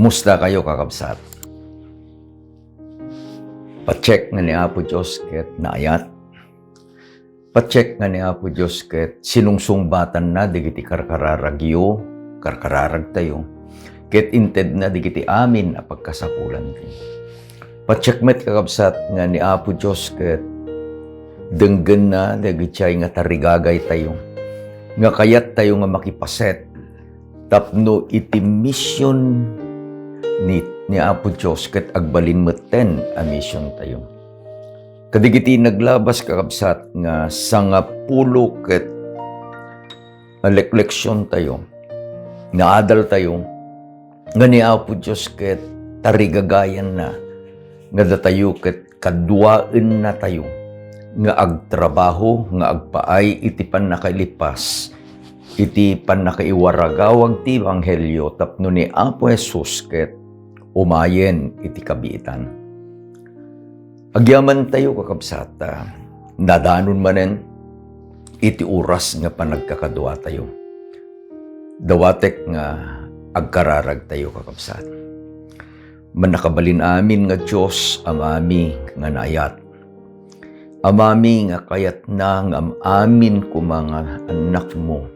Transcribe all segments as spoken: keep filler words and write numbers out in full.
Musta kayo, kakabsat? Pacheck nga ni Apo Dios ket naayat. Pacheck nga ni Apo Dios ket sinungsungbatanna dagiti karkararagyo, karkararagtayo, ket intedna dagiti amin a pagkasapulantayo. Pacheck met, kakabsat, nga ni Apo Dios ket denggenna dagiti nga tarigagaytayo, nga kayattayo nga makipaset tapno iti mission ni, ni Apo Dios ket agbalin metten a mission tayo. Kadagiti naglabas, kakabsat, nga sangapulo ket a lekleksion tayo, nga adal tayo, nga ni Apo Dios ket tarigagayanna nga datayo ket kaduaenna tayo nga agtrabaho, nga agpaay iti pannakailipas, iti pannakaiwaragawag ti ebanghelio tapno ni Apo Jesus ket umayen iti kabiitan. Agyamantayo, kakabsat, a nadanon manen iti oras nga panagkakaduatayo. Dawatek nga agkararagtayo, kakabsat. Mannakabalin amin nga Dios, Amami nga naayat. Amami nga kayatna nga am-amin koma nga annakmo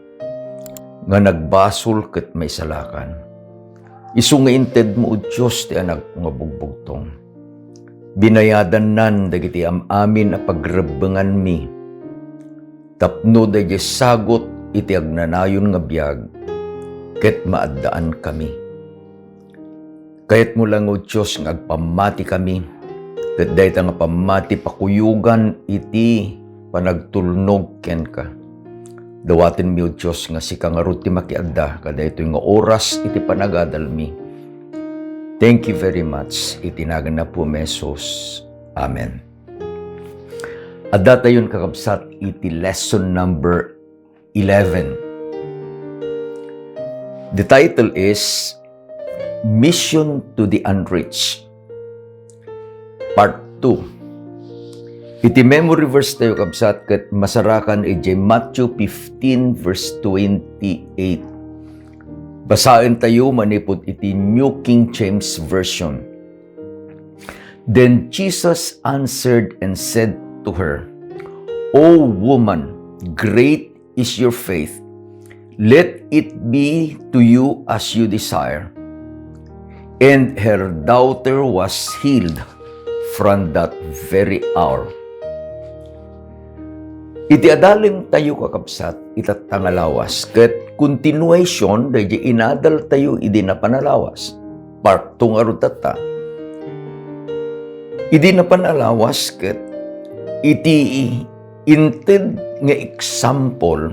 nga nagbasol ket maisalakan. Isu nga intedmo, O Dios, ti Anakmo nga bugbugtong. Binayadannan dagiti am-amin a pagrebbenganmi tapno daydiay sagut iti agnanayon nga biag ket maaddaankami. Kayatmo laeng, O Dios, nga agpammatikami, ket dayta nga pammati pakuyogan iti panagtulnog kenka. Dawatenmi, O Dios, nga sika ngarud ti makiadda kadaytoy nga oras iti panagadalmi. Thank you very much. Iti nagan ni Apo Jesus. Amen. Addatayon, kakabsat, iti lesson number eleven. The title is Mission to the Unreached, Part two. Iti memory verse tayo, kabsat, ket masarakan idiay Matthew fifteen verse twenty-eight. Basaentayo manipud iti New King James Version. Then Jesus answered and said to her, "O woman, great is your faith. Let it be to you as you desire." And her daughter was healed from that very hour. Iti adalentayo, kakabsat, itatta nga lawas, ket continuation daydi inadaltayo idi napan a lawas. Part two ngarud tatta. Idi napan a lawas ket iti inted nga example,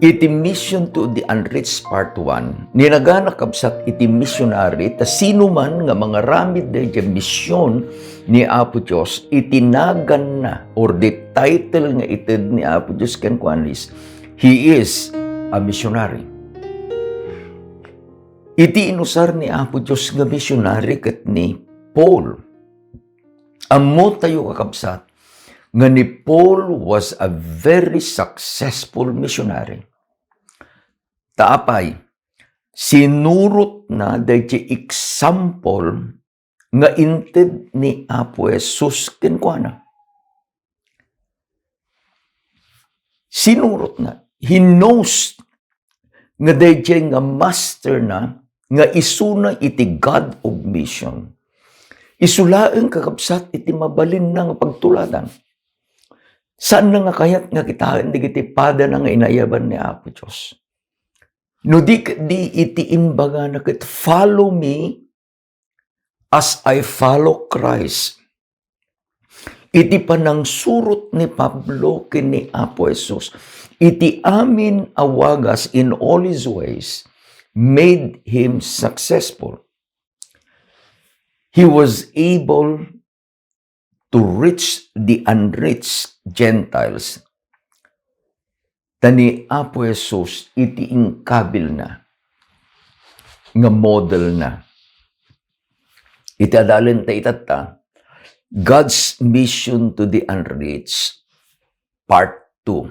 iti Mission to the Unreached Part one, ninagana, kabsat, iti missionary, ta sino man nga mangaramid daydiay mission ni Apo Dios, iti naganna or the title nga ited ni Apo Dios kenkuana is, he is a missionary. Iti inusar ni Apo Dios nga missionary ket ni Paul. Ammotayo, kakabsat, nga ni Paul was a very successful missionary. Ta apay, sinurotna daydiay example nga inted ni Apo Jesus kenkuana. Sinurotna. He knows nga daydiay nga masterna, nga isuna iti God of mission. Isu laeng, kakabsat, iti mabalinna nga pagtuladan. Saanna nga kayat nga kitaen dagiti padana nga inayaban ni Apo Dios. No di ket di iti imbagana ket, "Follow me as I follow Christ." Iti panangsurot ni Pablo ken ni Apo Jesus, iti amin a wagas in all his ways, made him successful. He was able to reach the unreached Gentiles. Ta ni Apo Jesus iti inkabilna nga modelna. Iti adalenta itatta, God's Mission to the Unreached, Part two.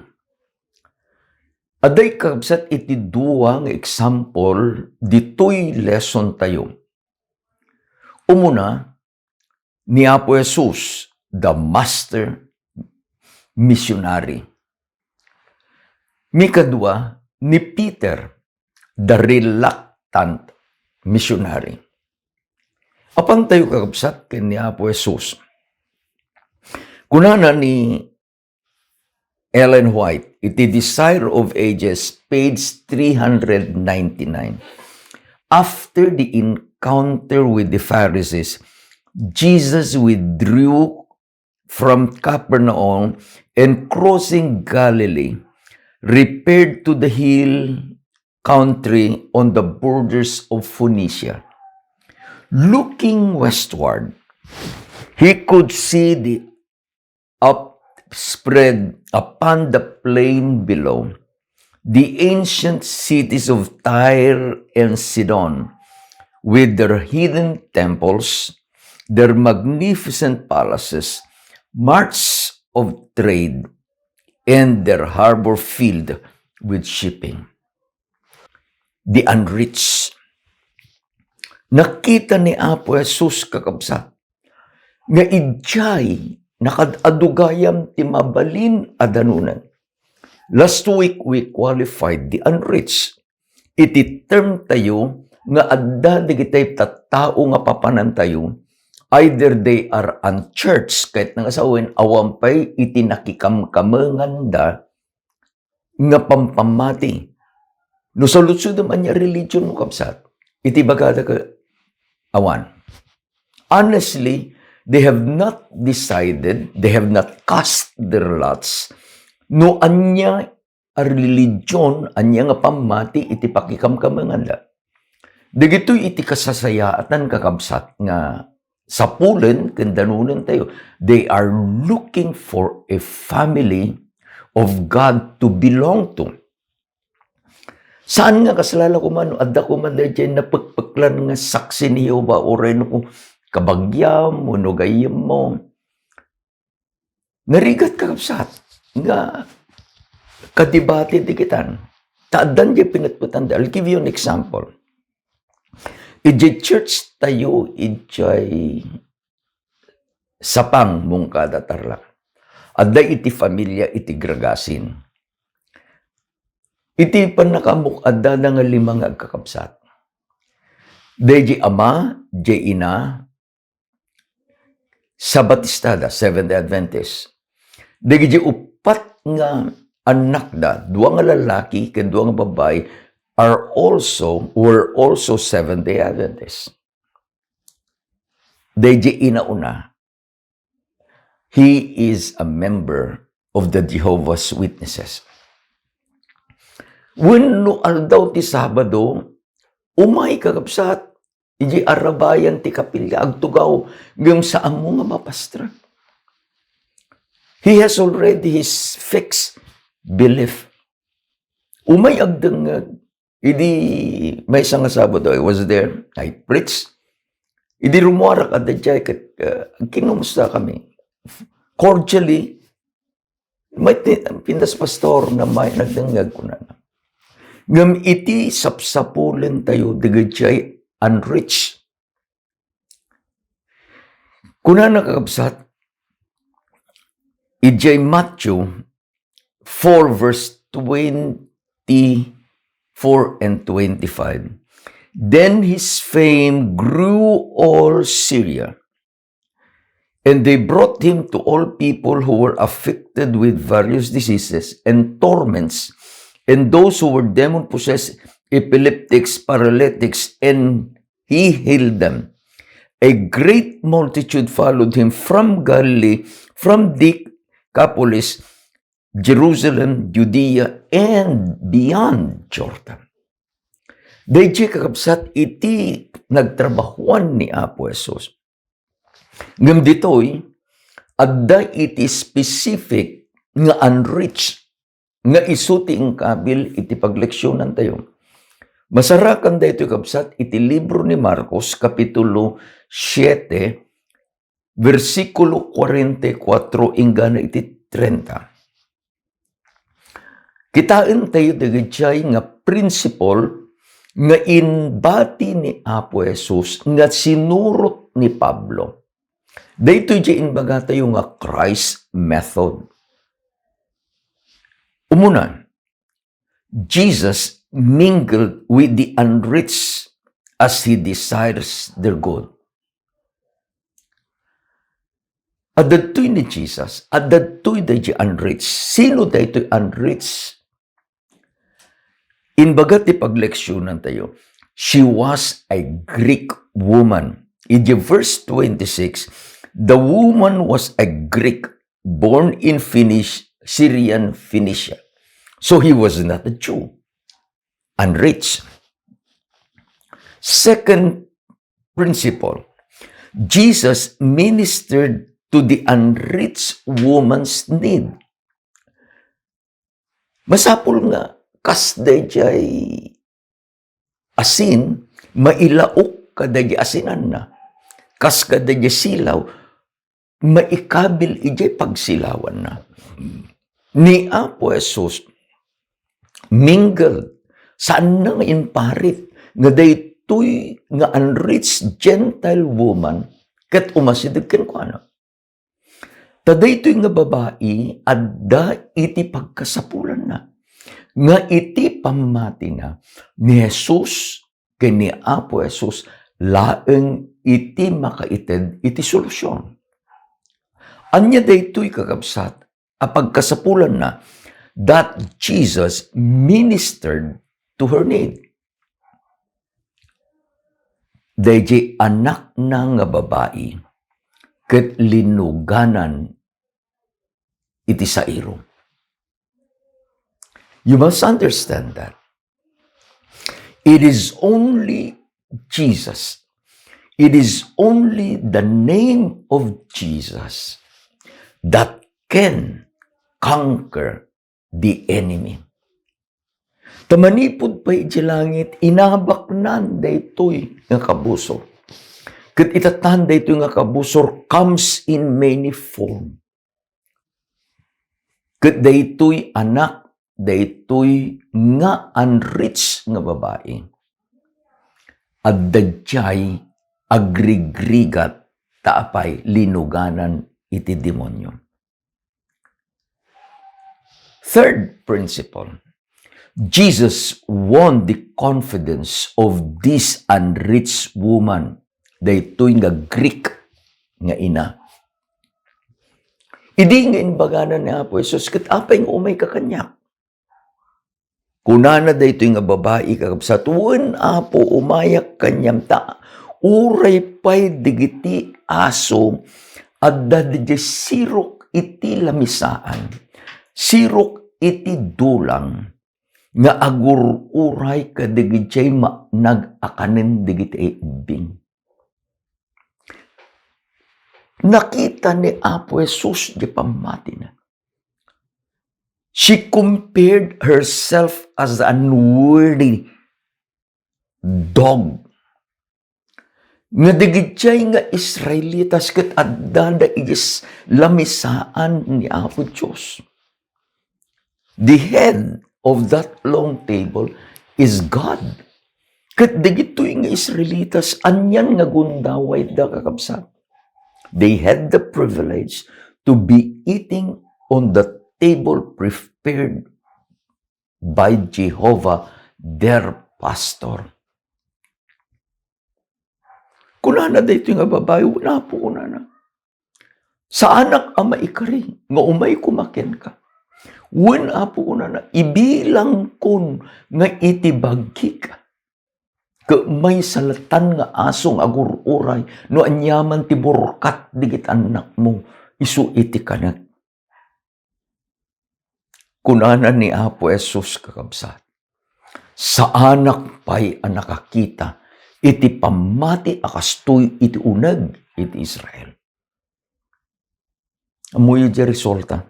Adda, kakabsat, iti dua nga example ditoy lesson tayo. Umuna, ni Apo Jesus, the master missionary. Mikadua, ni Peter, the reluctant missionary. Apan tayo, kakabsat, ken ni Apo Jesus. Kunana ni Ellen White, iti Desire of Ages, page three hundred ninety-nine. After the encounter with the Pharisees, Jesus withdrew from Capernaum and, crossing Galilee, repaired to the hill country on the borders of Phoenicia. Looking westward, he could see the outspread upon the plain below the ancient cities of Tyre and Sidon, with their hidden temples, their magnificent palaces, marts of trade, and their harbor filled with shipping. The unreached. Nakita ni Apo Jesus, kakabsat, nga idiay nakaad-adu gayam ti mabalin a danunan. Last week, we qualified the unreached. Iti term tayo nga adda dagiti tattao nga papanantayo, either they are unchurched, ket nangasawen, awan pay iti nakikamkamenganda nga pampammati. No saludsodem, ania religion mo, kabsat? Iti bagada ka, awan. Honestly, they have not decided, they have not cast their lots, no ania a religion, ania nga pammati iti pakikamkamenganda. Dagitoy iti kasasayaatan, kakabsat, nga sapulen ken danunan tayo. They are looking for a family of God to belong to. Saan nga kasla la koma no adda koma daydiay napekpeklan nga saksi ni Jehovah, uray no kabagiam wenno gayyemmo. Narigat, kakabsat, nga kadebate digitan. Ta addan diay pinetpetanda. I'll give you an example. Idiay church tayo, idiay Sapang, Moncada, Tarlac. Adda iti familia iti Gragasin. Iti pannakaammo, addada nga lima nga agkakabsat. Daydiay ama, diay ina, Sabatistada, Seventh-day Adventist. Dagiti uppat nga annakda, dua nga lalaki ken dua nga babbai, are also, were also Seventh-day Adventist. Daydiay inauna, he is a member of the Jehovah's Witnesses. Wenno aldaw ti Sabado, umay, kakabsat, idiay arabayan ti kapilya, agtugaw, ngem saanmo nga mapastra. He has already his fixed belief. Umay agdengngeg, idi maysa nga Sabado, I was there, I preached. Idi rummuarak, adda diay ket, uh, kinumusta kami. Cordially, may ti-, pintas pastor nga may nagdengngeg, kunana. Ngem iti sapsapulen tayo, dagiti unreached. Kunana, kakabsat, idiay Matthew four, verse twenty-four and twenty-five, "Then his fame grew all Syria, and they brought him to all people who were afflicted with various diseases and torments, and those who were demon-possessed, epileptics, paralytics, and he healed them. A great multitude followed him from Galilee, from Decapolis, Jerusalem, Judea, and beyond Jordan." Daydiay, kakabsat, iti nagtrabahuan ni Apo Jesus. Ngem ditoy, adda iti specific nga unreached nga isu ti inkabil iti pagleksionantayo. Masarakan daytoy, kabsat, iti libro ni Marcos, Kapitulo siete, bersikulo kuarenta y kuatro inggana iti trenta. Kitaentayo dagiti nga principle nga inbati ni Apo Jesus nga sinurot ni Pablo. Daytoy di imbagatayo nga Christ method. Umuna, Jesus mingled with the unreached as he desires their good. Adda daytoy ni Jesus, adda daytoy daydi unreached. Sino daytoy unreached? Imbaga ti pagleksyonan tayo, she was a Greek woman. In the verse twenty-six, the woman was a Greek born in Phoenicia, Syrian Phoenicia. So he was not a Jew. Unreached. Second principle, Jesus ministered to the unreached woman's need. Masapul nga kas daydiay asin, mailaok kadaydiay asinanna. Kas kadaydiay silaw, maikabil idiay pagsilawanna. Ni Apo Jesus, mingled, saanna nga imparit nga daytoy nga unreached Gentile woman ket umasideg kenkuana. Ta daytoy nga babai adda iti pagkasapulanna nga iti pammatina ni Jesus ken ni Apo Jesus laeng iti makaited iti solusion. Ania daytoy, kakabsat, a pagkasapulanna that Jesus ministered to her need? Daydi anakna nga babai ket linuganan iti sairo. You must understand that it is only Jesus, it is only the name of Jesus that can conquer the enemy. Ta manipud pay idiay langit, inabaknan daytoy nga kabusor. Ket itatan daytoy nga kabusor comes in many form. Ket daytoy anak, daytoy nga unreached nga babai, adda diay agrigrigat ta apay linuganan iti demonio. Third principle, Jesus won the confidence of this unreached woman, daytoy nga Greek nga ina. Idi nga imbagana ni Apo Jesus, "Ket apay nga umayka kaniak?" Kunana daytoy nga babai, kakabsat, "Wen, Apo, umayak kaniam, ta uray pay dagiti aso adda daydiay sirok iti lamisaan, sirok iti dulang, nga agur-uray kadagiti maanag a kanen dagiti ibbing." Nakita ni Apo Jesus di pammatina. She compared herself as an unworthy dog. Nga dagiti nga Israelitas ket addada iti lamisaan ni Apo Dios. The head of that long table is God. Ket dagitoy nga Israelitas, anian nga gundawayda, kakabsat? They had the privilege to be eating on the table prepared by Jehovah, their pastor. Kunana daytoy nga babai, "Wen, Apo," kunana, "saanak a maikari nga umay koma kenka. Wen, Apo," kunana, "ibilangkon nga iti bagik, ket maysa latan nga aso nga agur-uray no aniaman ti burkat dagiti annakmo isu iti kanek." Kunana ni Apo Jesus, kakabsat, "Saanak pay a nakakita iti pammati a kastoy iti uneg iti Israel." Ammoyo ti resulta?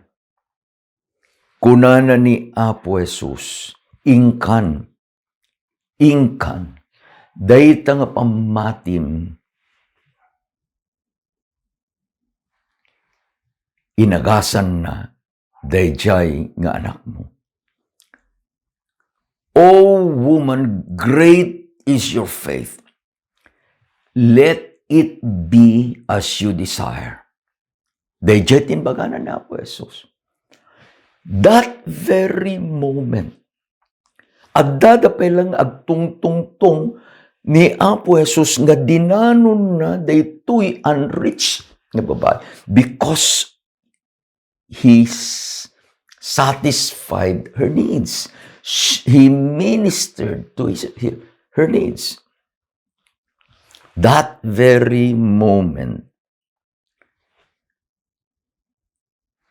Kunana ni Apo Jesus, "Inkan, inkan, dayta nga pammatim, inagasanna daydiay nga anakmo." "O woman, great is your faith. Let it be as you desire." Daydiay ti imbagana ni Apo Jesus. That very moment, adda da pay lang agtungtungtong ni Apo Jesus nga dinanonna daytoy unreached nga babai because he s-, satisfied her needs. Sh-, he ministered to his, her needs. That very moment,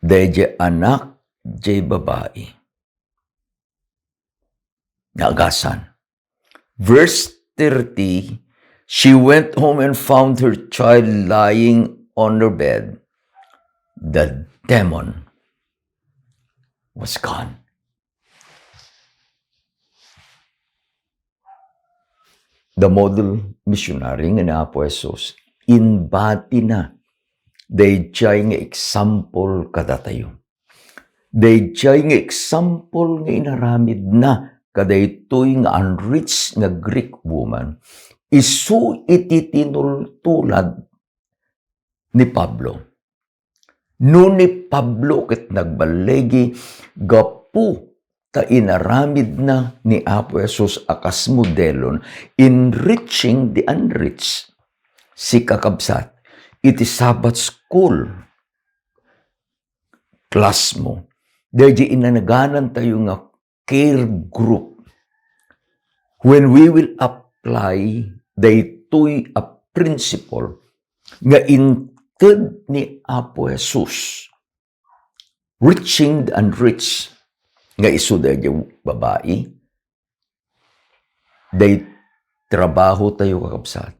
daydiay anak diay babai, naagasan. Verse thirty, "She went home and found her child lying on her bed. The demon was gone." The model missionary nga ni Apo Jesus, imbatina daydiay nga example kadatayo. Daydiay nga example nga inaramidna kadaytoy nga unreached nga Greek woman, isu iti tinultulad ni Pablo. No ni Pablo ket nagballigi gapu ta inaramidna ni Apo Jesus a kas modelon in reaching the unreached, sika, kabsat, iti Sabbath school class mo, daydi inanaganantayo nga care group, when we will apply daytoy a principle nga inted ni Apo Jesus, reaching the unreached, nga isu daydi babai, day trabaho tayo, kakabsat.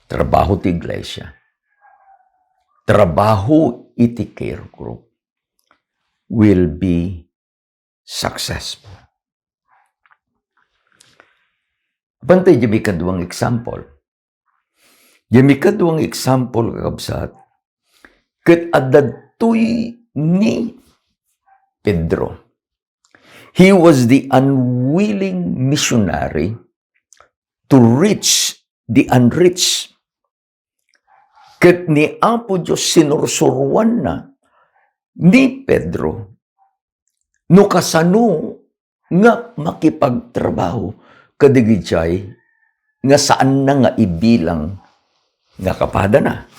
Trabaho ti iglesia. Trabaho iti care group will be successful. Bantay diay ikaduang example. Diay ikaduang example, kakabsat, ket adda daytoy ni Pedro. He was the unwilling missionary to reach the unreached. Ket ni Apo Dios sinursuroanna ni Pedro no kasano nga makipagtrabaho kadagijay nga saanna nga ibilang nga kapadana.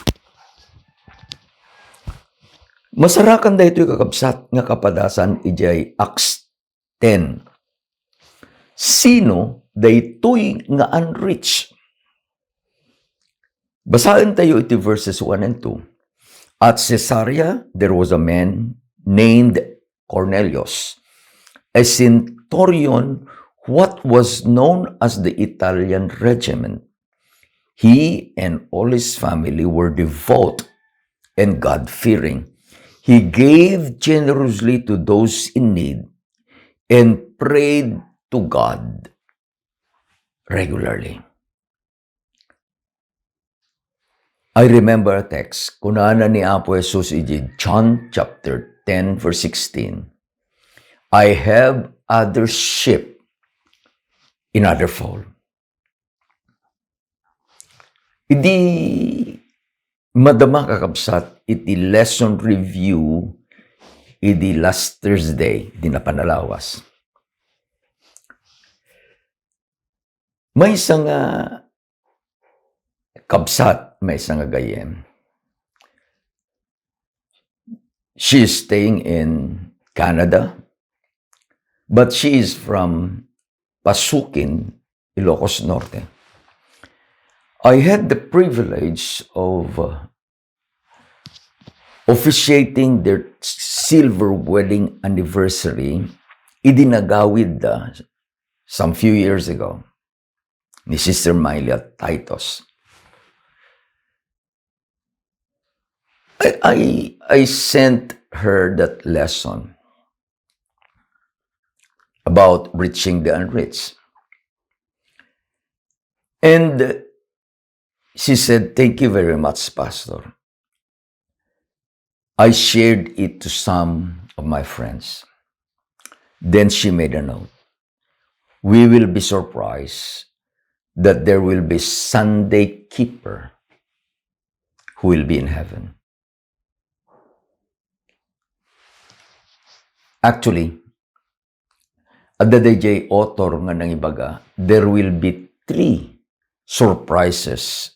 Masarakan daytoy, kakabsat, nga kapadasan idiay Acts ten. Sino daytoy nga unreached? Basaentayo iti verses one and two. "At Caesarea, there was a man named Cornelius, a centurion, what was known as the Italian regiment. He and all his family were devout and God-fearing. He gave generously to those in need and prayed to God regularly." I remember a text, kunana ni Apo Jesus iti John chapter ten, verse sixteen, "I have other sheep in other fold." Idi madama, kakabsat, iti lesson review idi last Thursday, idi napan a lawas, maysa nga kabsat, maysa nga gayyem, she is staying in Canada, but she is from Pasukin, Ilocos Norte. I had the privilege of, uh, officiating their silver wedding anniversary idi nagawidda some few years ago ni Sister Mylia Titus. I, I, I sent her that lesson about reaching the unreached. And she said, "Thank you very much, Pastor. I shared it to some of my friends." Then she made a note. we will be surprised that there will be Sunday keeper who will be in heaven. Actually, adda dayjay author nga nangibaga, there will be three surprises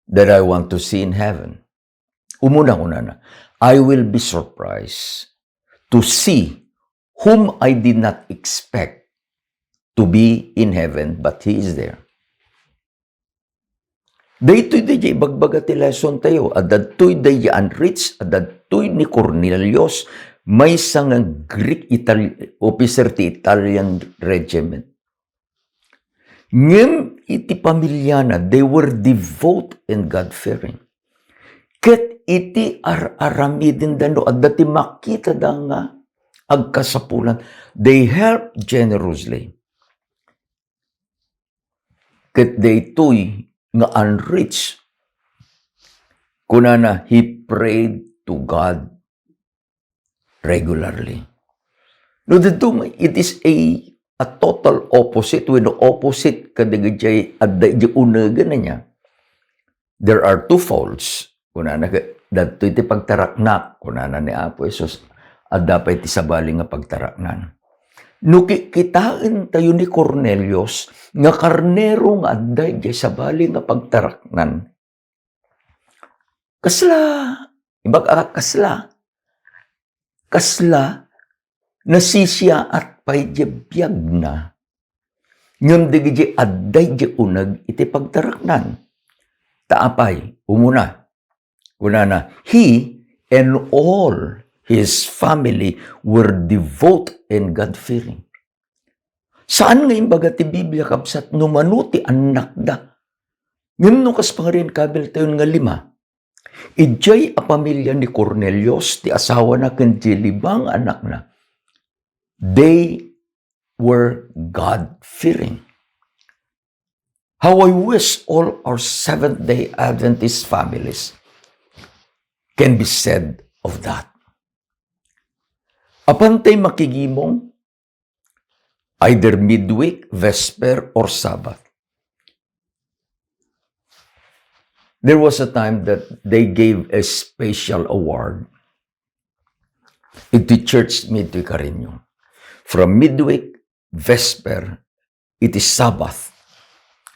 that I want to see in heaven. Umuna, kunana, "I will be surprised to see whom I did not expect to be in heaven, but he is there." Daytoy dayjay ibagbaga ti lesson tayo. Adda daytoy dayjay unreached, adda daytoy ni Cornelius, maysa nga Greek Ital-, officer ti Italian regiment. Ngem iti pamiliana, they were devout and God-fearing. Ket iti ar-aramidenda no adda ti makitada nga agkasapulan, they help generously. Ket daytoy nga unreached, kunana, he prayed to God regularly. No, didto, it is a, a total opposite, wenno opposite kadagiti adda iti unegen niya. There are two folds. Kunana, "Dagitoy ti pagtaraknak," kunana ni Apo Jesus, "adda pay ti sabali nga pagtaraknan." No ki-, kitaentayo ni Cornelius nga karnero nga adda iti sabali nga pagtaraknan, kasla, ibag-, a, kasla, kasla, nasisiaat pay di biagna. Ngem dagiti adda iti uneg iti pagtaraknan. Ta apay, umuna, kunana, "He and all his family were devout and God-fearing." Saan nga imbaga ti Biblia, kabsat, no mano ti annakda. Ngem no kas pangarian kabiltayon nga lima, idiay a pamilya ni Cornelius, ti asawana ken ti lima nga annakna, they were God-fearing. How I wish all our Seventh-day Adventist families can be said of that. Apantay makigimong, either midweek, vesper, or Sabbath. There was a time that they gave a special award iti church midweek a reunion. From midweek, vesper, iti Sabbath,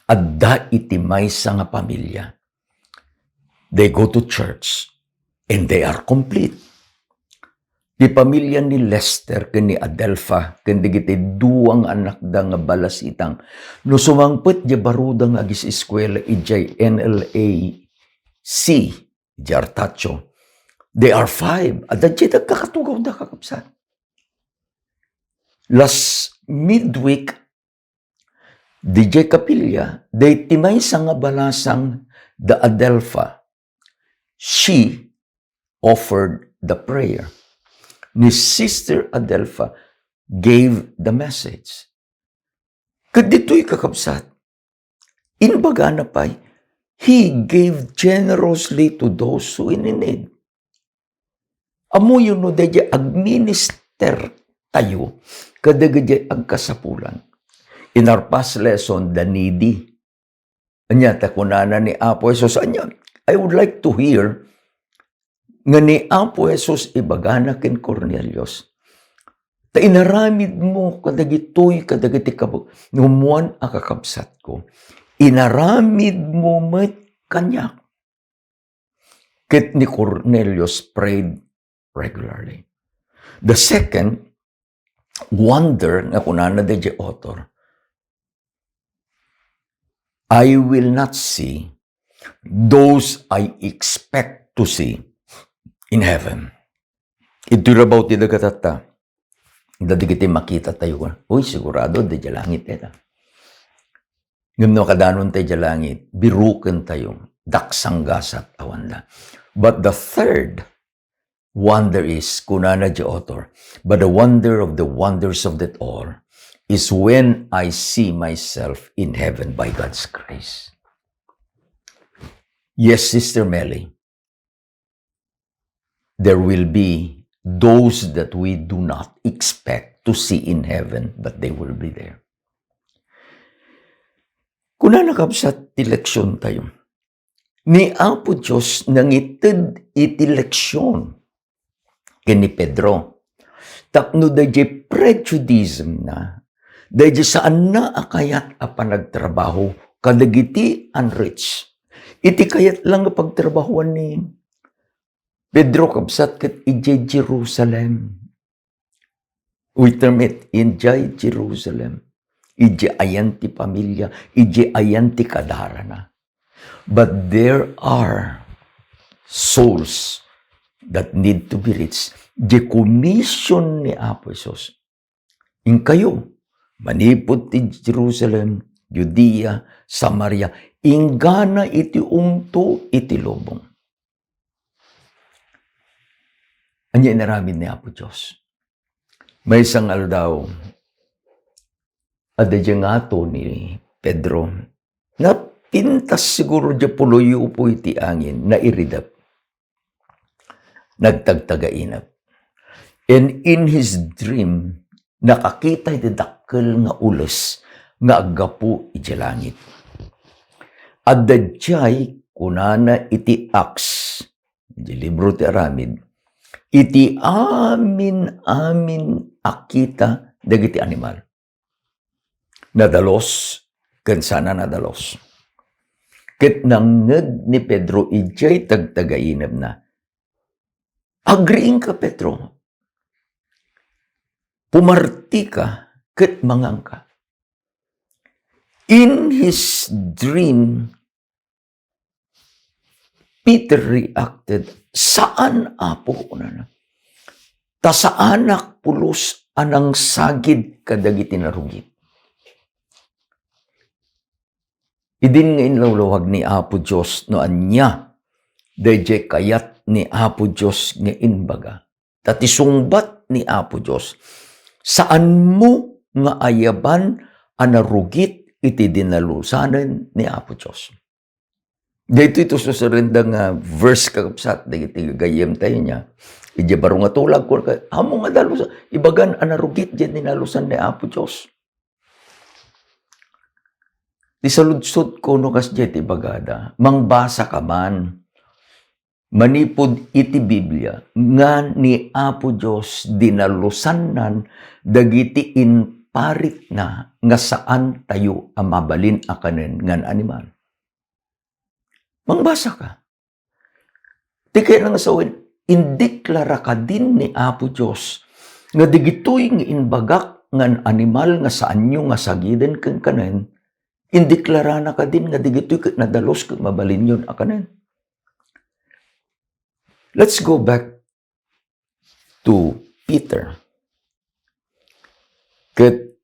adda iti maysa nga pamilya. They go to church and they are complete. Ti pamilya ni Lester ken ni Adelfa ken dagiti dua nga annakda nga balasitang, no sumangpet diay baruda nga agis-eskuela idiay N L A C, idiay Artacho, they are five. Adda diay dagkakatugawda, kakabsat. Last midweek, didiay kapilya, daytoy maysa nga balasang da Adelfa, she offered the prayer. Ni Sister Adelfa gave the message. Ket ditoy, kakabsat, imbagana pay, "He gave generously to those who in need." Ammoyo no daydiay agminister tayo kadagiti agkasapulan. In our past lesson, the needy. Ania ta kunana ni Apo Jesus, ania, I would like to hear nga ni Apo Jesus ibagana ken Cornelius, ta inaramidmo kadagitoy kadagiti kab-, ngummuan a kakabsatko, inaramidmo met kaniak. Ket ni Cornelius prayed regularly. The second wonder nga kunana daydiay author, "I will not see those I expect to see in heaven." Iti rabaw ti dagatatta, dagiti makita tayo, uy, sigurado, diay langit dayta. Ngem no kadanon tayo diay langit, biruken tayo, daksang gasat awanda. But the third wonder is, kunana diay author, "But the wonder of the wonders of that all is when I see myself in heaven by God's grace." Yes, Sister Melly, there will be those that we do not expect to see in heaven, but they will be there. Kunana, kabsat, ti leksiontayo. Ni Apo Dios nangited iti leksion ken ni Pedro tapno daydiay prejudice-na, daydiay saanna a kayat a panagtrabaho kadagiti unrich. Iti kayat lang nga pagtrabahoan ni Pedro, kabsat, ket idiay Jerusalem. We term it, idiay Jerusalem. Idiay ayan ti pamilia, idiay ayan ti kadarana. But there are souls that need to be reached. Di commission ni Apo Jesus. Inkayo, manipud ti Jerusalem, Judea, Samaria, inggana iti umto iti lubong. Ania inaramid ni Apo Dios? Maysa nga aldaw, adda diay ngato ni Pedro. Napintas siguro diay puloy-upoy ti angin, nairidep. Nagtagtagainep. And in his dream, nakakita iti dakkel nga ules nga aggapu idiay langit. Adda diay kunana iti Acts, iti libro ti Aramid, iti amin-amin a kita dagiti animal. Nadalus ken saan a nadalus. Ket nangngeg ni Pedro idiay tagtagainepna, "Agriingka, Pedro. Pumartika ket manganka." In his dream, Peter reacted, "Saan, Apo," kunana. "Ta saanak pulos a nangsagid kadagiti narugit." Idin nga inlawlawag ni Apo Dios no ania daydiay kayat ni Apo Dios nga imbaga. Ta ti sungbat ni Apo Dios, saanmo nga ayaban a narugit iti dinalusanen ni Apo Dios. Daytoy ti susarenda nga verse, kakabsat, dagiti gagayyemtayo, nia. Idiay baro nga tulag, kunka, "Ammom nga dalusan, ibagan a narugit diay dinalusan ni Apo Dios." Ti saludsodko no kasdiay ti ibagada, mangbasaka man manipud iti Biblia nga ni Apo Dios dinalusannan dagiti imparitna nga saantayo a mabalin a kanen ngan animal. Mangbasaka. Ti kayatna nga sawen, indeklara kadin ni Apo Dios nga dagitoy nga imbagak ngan animal nga saanyo nga sagiden ken kanen, indeklarana kadin nga dagitoy ket nadalus ket mabalinyon a kanen. Let's go back to Peter. Ket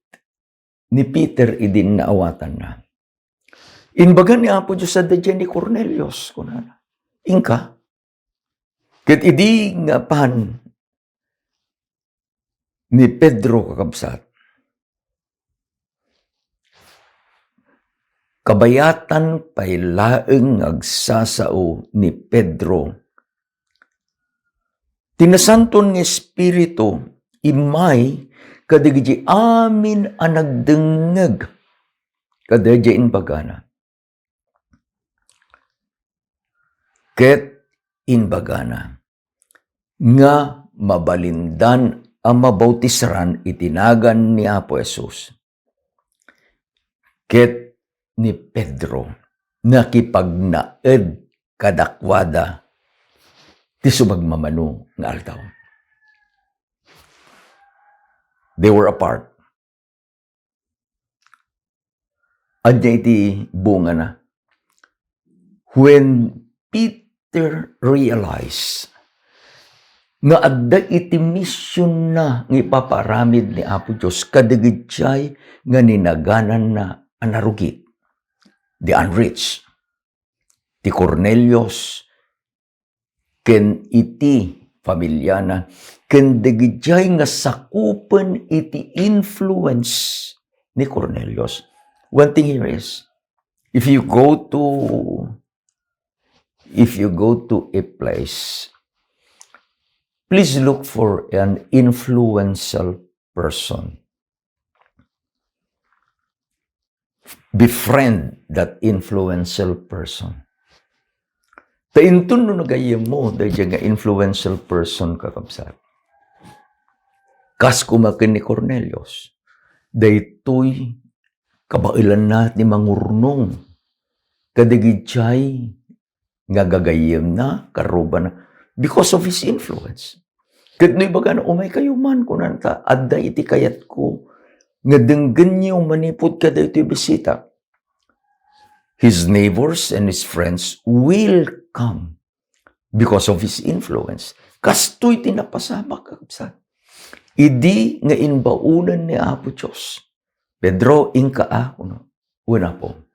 ni Peter idin naawatanna. Imbaga ni Apo Dios, "Adda diay ni Cornelius," kunana. Inka. Ket idi nga apan ni Pedro, kakabsat, kabayatan pay laeng nga agsasao ni Pedro. Ti Nasanton nga Espiritu immay kadagiti amin a nagdengngeg kadaydiay imbagana. Ket imbagana nga mabalindan a mabautisran iti nagan ni Apo Jesus. Ket ni Pedro nakipagnaed kadakuada ti sumagmamano nga aldaw. They were apart. Ania iti bungana? When Peter realized nga adda iti missionna nga ipapaaramid ni Apo Dios kadagiti nga ninagananna a narugit, the unreached, ti Cornelius, ken iti familiana, ken dagidiay nga sakupen iti influence ni Cornelius. One thing here is, if you go to, if you go to a place, please look for an influential person. befriend that influential person. Ta inton no nagayyemmo daydiay nga influential person, kakabsat, kas koma ken ni Cornelius, daytoy kabaelanna ti mangurnong kadagiti nga gagayyemna, karrubana, because of his influence. Ket no ibagana, "Umaykayo man," kunana, "ta adda iti kayatko nga denggenyo manipud kadaytoy bisita." His neighbors and his friends will come because of his influence. Kastoy ti napasamak, kakabsat. Idi nga imbaonen ni Apo Dios, "Pedro, inka a," kuno, "Wen, Apo."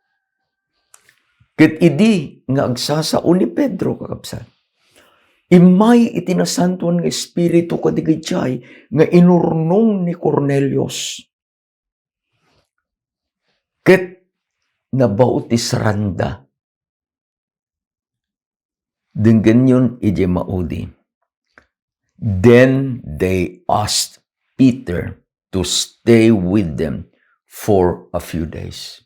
Ket idi nga agsasao ni Pedro, kakabsat, immay iti Nasantoan nga Espiritu kadagiti nga inurnong ni Cornelius. Ket nabautisranda. Denggenyon idiay maudi. Then they asked Peter to stay with them for a few days.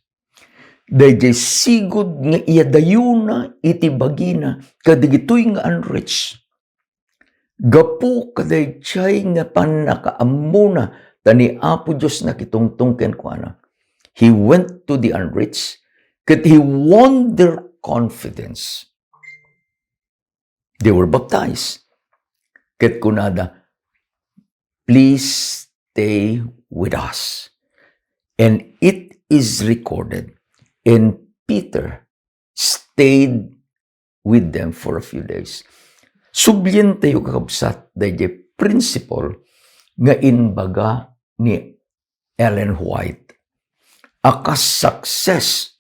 Daydiay sigud nga iyadayona iti bagina kadagitoy nga unreached. Gapu kadaydiay nga pannakaammona ta ni Apo Dios nakitungtong kenkuana, he went to the unreached, ket he won their confidence. They were baptized. Ket kunada, "Please stay with us." And it is recorded, and Peter stayed with them for a few days. Sublientayo, kakabsat, daydiay principle nga imbaga ni Ellen White a kas success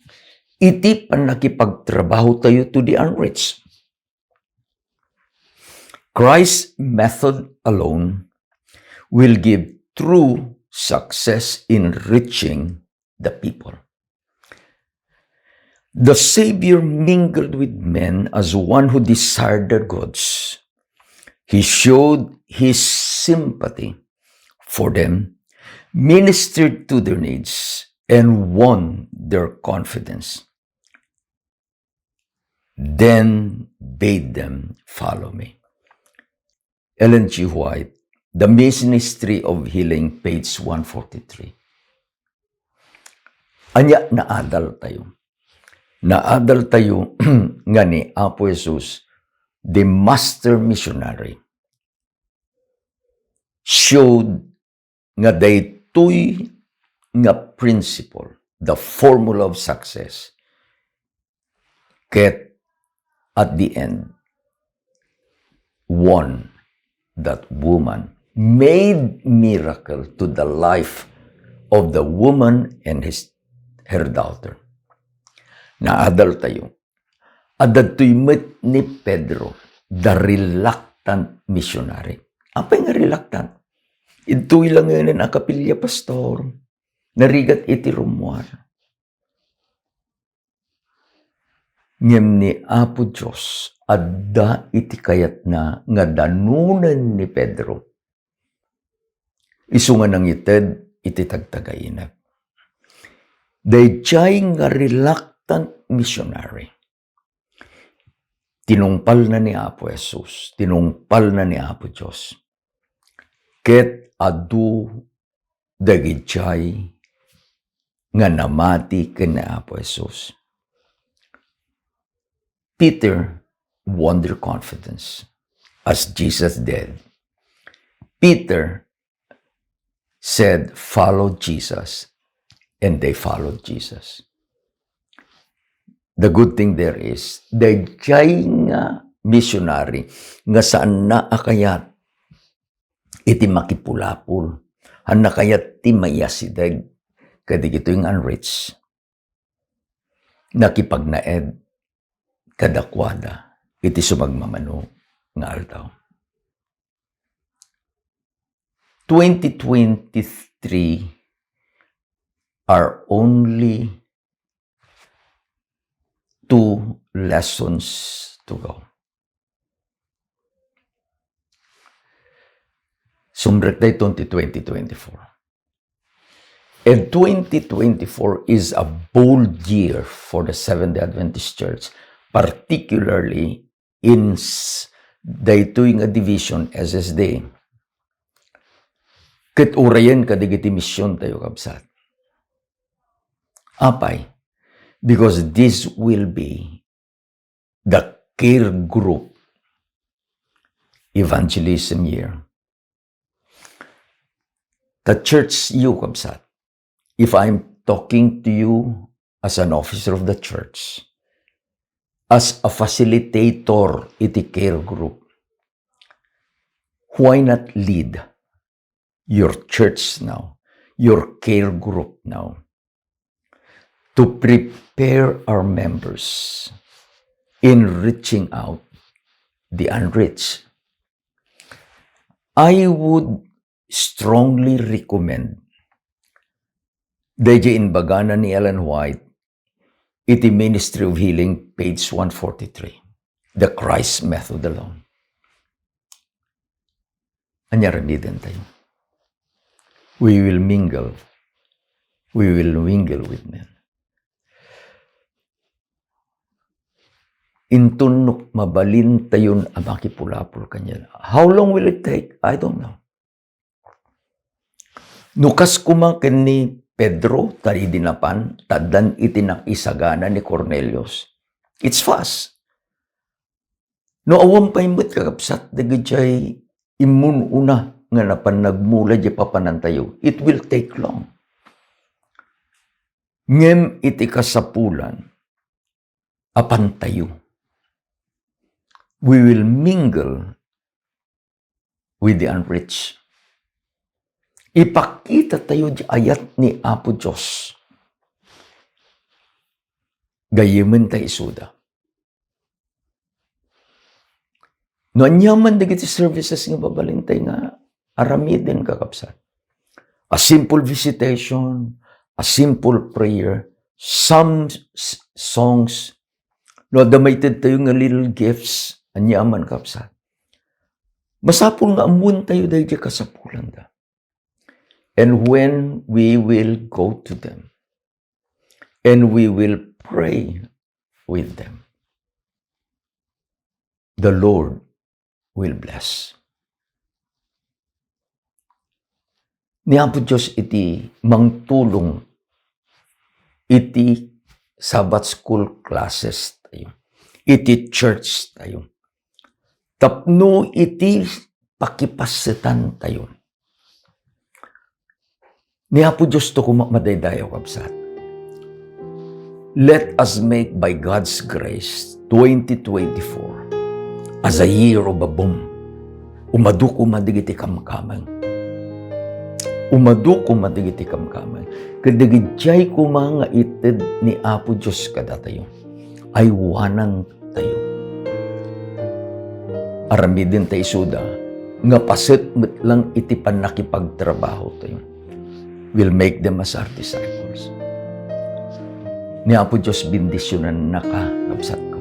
iti pannakipagtrabahotayo to the unreached. Christ's method alone will give true success in reaching the people. The Savior mingled with men as one who desired their goods. He showed his sympathy for them, ministered to their needs, and won their confidence. Then bade them, "Follow me." Ellen G. White, The Ministry of Healing, page one forty-three. Ania, naadaltayo. Naadaltayo nga ni Apo Jesus, the master missionary, showed nga daytoy nga principle, the formula of success, ket at the end, won that woman, made miracle to the life of the woman and his, her daughter. Naadaltayo. Adda daytoy met ni Pedro, the reluctant missionary. Apay nga reluctant? Daytoy laengen a kapilya, pastor. Narigat iti rummuar. Ngem ni Apo Dios, adda iti kayatna nga danonen ni Pedro. Isu nga nangited iti tagtagainep. Daydiay nga reluctant missionary, tinungpalna ni Apo Jesus, tinungpalna ni Apo Dios. Ket adu dagidiay nga namati ken ni Apo Jesus. Peter won their confidence, as Jesus did. Peter said, "Follow Jesus," and they followed Jesus. The good thing there is, daydiay nga missionary nga saanna a kayat iti makipulapol, saanna kayat ti maiyasideg kadagitoy nga unreached, nakipagnaed kadakuada iti sumagmamano nga aldaw. Twenty twenty-three are only two lessons to go. Sumrektayo iti twenty twenty-four. And twenty twenty-four is a bold year for the Seventh-day Adventist Church, particularly in s-, daytoy nga division, S S D. Ket urayen kadagiti misiontayo, kabsat. Apay? Because this will be the care group evangelism year. The church, you, kabsat, if I'm talking to you as an officer of the church, as a facilitator iti care group, why not lead your church now, your care group now, to prepare our members in reaching out the unreached? I would strongly recommend dayjay imbagana ni Ellen White iti Ministry of Healing, page one forty-three, The Christ Method Alone. Ania aramidentayo? We will mingle. We will mingle with men. Inton no mabalintayon a makipulapol kaniana. How long will it take? I don't know. No kas koma ken ni Pedro, ta idi napan, ta addan iti nakisagana ni Cornelius. It's fast. No awan pay met, kakabsat, dagijay immun-una nga napan nagmula di papanantayo, it will take long. Ngem iti kasapulan, apantayo. We will mingle with the unreached. Ipakita tayo di ayat ni Apo Dios. Gayyemen ta isuda. No aniaman dagiti services nga mabalintay nga aramiden, kakabsat. A simple visitation, a simple prayer, some s-, songs, no, adda maitedtayo nga little gifts, aniaman, kabsat. Masapul nga ammoentayo daydi kasapulanda. And when we will go to them, and we will pray with them, the Lord will bless. Ni Apo Dios iti mangtulong iti Sabbath school classes tayo, iti church tayo, tapno iti pakipassetan tayo. Ni Apo Dios to koma madaydayaw, kabsat. Let us make by God's grace twenty twenty-four as a year of a boom. Umadu koma dagiti kamkameng. Umadu koma dagiti kamkameng. Ket dagiti koma nga ited ni Apo Dios kadatayo. Aywanantayo. Aramiden ta isuda nga paset met lang iti pannakipagtrabaho tayo. We'll make them as our disciples. Ni Apo Dios bendisyonannaka, kabsatko.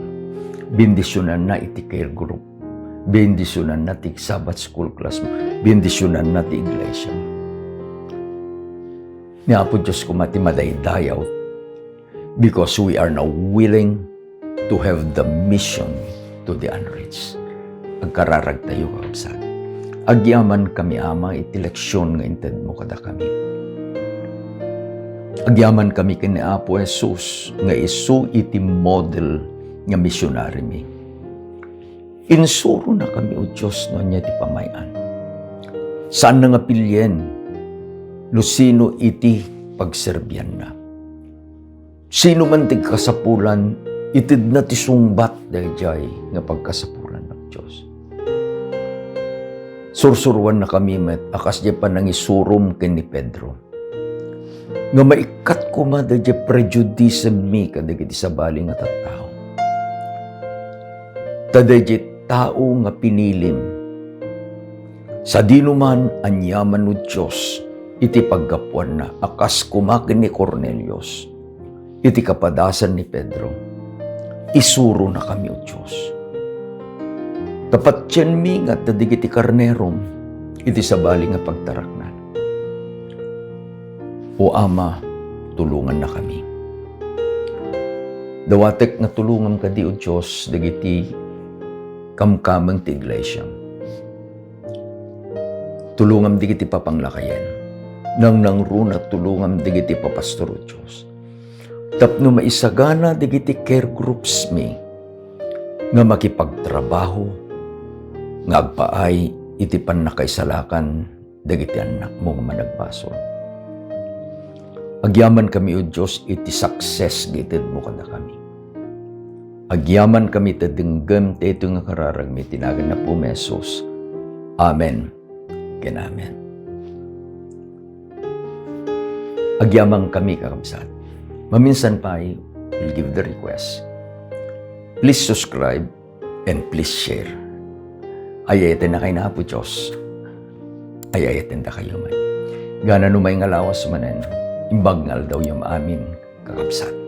Bendisyonanna iti care group. Bendisyonanna ti Sabbath school class mo. Bendisyonanna ti iglesia. Ni Apo Dios koma ti madaydayaw because we are now willing to have the mission to the unreached. Agkararagtayo, kakabsat. Agyamankami, Ama, iti leksion nga intedmo kadakami. Agyamankami ken ni Apo Jesus nga isu iti model nga misionarimi. Insuronakami, O Dios, no ania ti pamay-an. Saanna nga pilien no sino iti pagserbianna. Sino man ti kasapulan, itedna ti sungbat daydiay nga pagkasapulan, O Dios. Sursuroannakami met a kasdiay panangisurom ken ni Pedro, nga maikkat koma daydiay prejudice-mi kadagiti sabali nga tattao. Ta daydiay tao nga pinilim, sadino man, aniaman, O Dios, iti paggapuanna a kas koma ken ni Cornelius, iti kapadasan ni Pedro, isuronakami, O Dios. Ta patienmi nga adda dagiti karnerom iti sabali nga pagtaraknan. O Ama, tulongannakami. Dawatek nga tulongam kadi, O Dios, dagiti kamkameng ti iglesia. Tulongam dagiti papanglakayen. Nangnangruna, tulongam dagiti papastor, O Dios. Tapno maisagana dagiti care groups mi nga makipagtrabaho nga agpaay iti pannakaisalakan dagiti annakmo nga managbasol. Agyamankami, O Dios, iti success nga itedmo kadakami. Agyamankami ta denggem daytoy nga kararagmi iti nagan ni Apomi Jesus. Amen ken amen. Agyamankami, kakabsat. Maminsan pay, we'll give the request. Please subscribe and please share. Ay-ayatennakay ni Apo Dios. Ay-ayatendakayo met. Gana no may nga lawas manen, imbag nga aldawyom amin, kakabsat.